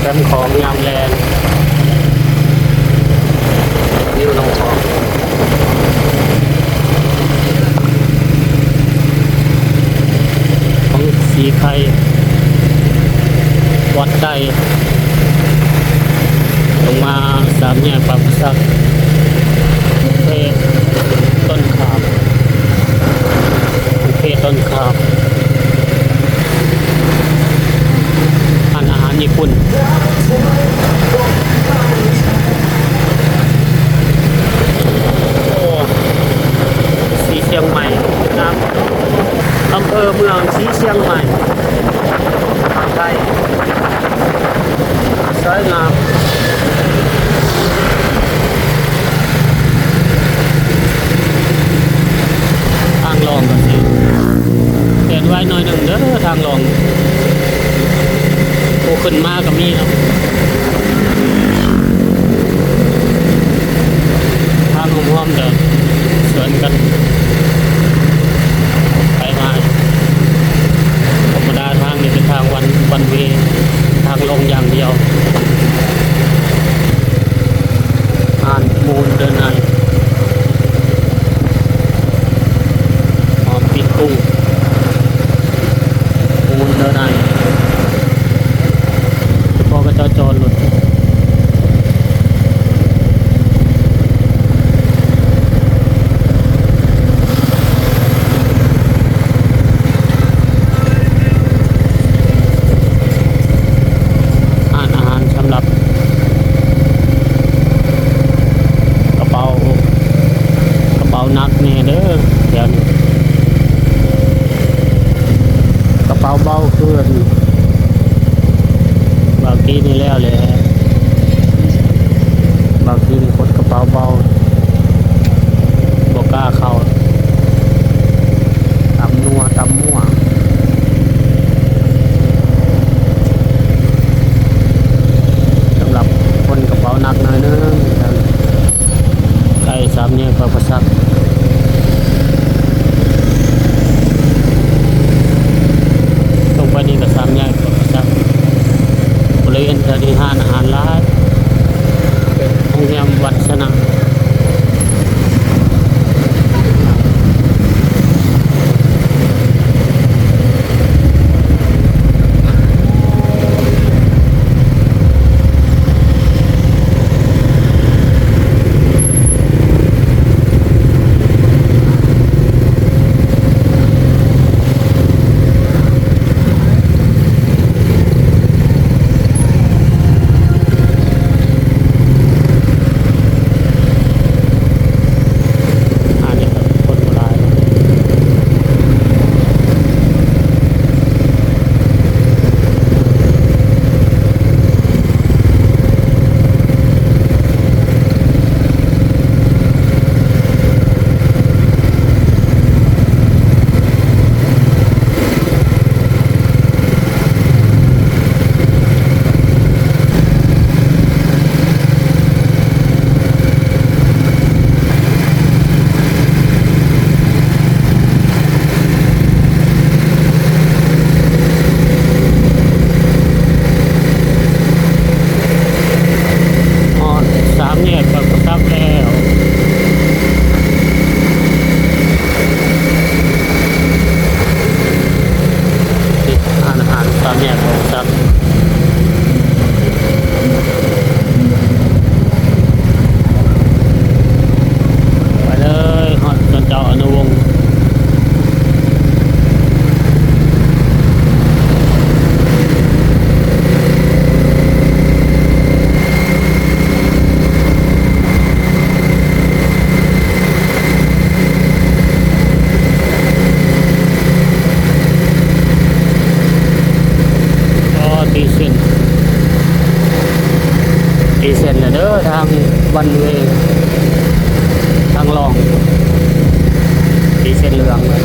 ແຄມຂອງຍາມແລງ ວິວນ້ຳຂອງ ຂອງສີໄຄ ວັດໄດ ລົງມາສາມແຍກປາກກະສັກ ເຂດຕົ້ນຂາມ ເຂດຕົ້ນຂາມ. ຮ້ານອາຫານຍີ່ປຸ່ນ ໂອ້ ສີຊຽງໃໝ່ນະ ອຳເພີເມືອງສີຊຽງໃໝ່ ຝັ່ງໄທ. ສວຍງາມ ທາງລ່ອງກໍຊິເຄື່ອນໄຫວໜ້ອຍໜຶ່ງເດີ ທາງລ່ອງ ໂອ້ ຂຶ້ນມາກໍມີເນາະ ທາງຮ່ວມໆ ກໍສວນກັນ ໄປມາ ທຳມະດາທາງນີ້ເປັນທາງວັນ ວັນເວ ທາງລົງຢ່າງດຽວ. ຮ້ານມູນເດີນໃນ ຫອມປີ້ງກຸ້ງ ມູນເດີນໃນ ພໍຂະເຈົ້າຈອດລົດ. ຮ້ານອາຫານສຳລັບກະເປົາ ກະເປົາໜັກແດ່ເດີ ແຖວນີ້ ກະເປົາເບົາຄືອັນ ບາງທີນີ້ແລ້ວແຫຼະ ບາງທີນີ້ຄົນກະເປົາເບົາ ບໍ່ກ້າເຂົ້າ ຕຳນົວຕຳມົ້ວ ສຳລັບຄົນກະເປົາໜັກໜ້ອຍໜຶ່ງ. ໃກ້ສາມແຍກປາກກະສັກ ຕົງໄປນີ້ກໍສາມແຍກປາກກະສັກ ບໍລິເວນແຖວນີ້ຮ້ານອາຫານຫຼາຍ ໂຮງແຮມວັດຊະນະ. ອັນນີ້ກໍຄົນບໍ່ຫຼາຍ. ຮອດສາມແຍກປາກກະສັກແລ້ວ. ຮ້ານອາຫານສາມແຍກປາກກະສັກ. ໄປເລີຍ ຮອດສວນເຈົ້າອະນຸວົງ. ອໍ ຕີເສັ້ນ ຕີເສັ້ນແລ້ວເດີ ທາງວັນເວ ທາງລ່ອງ ຕີເສັ້ນເຫຼືອງແລ້ວ.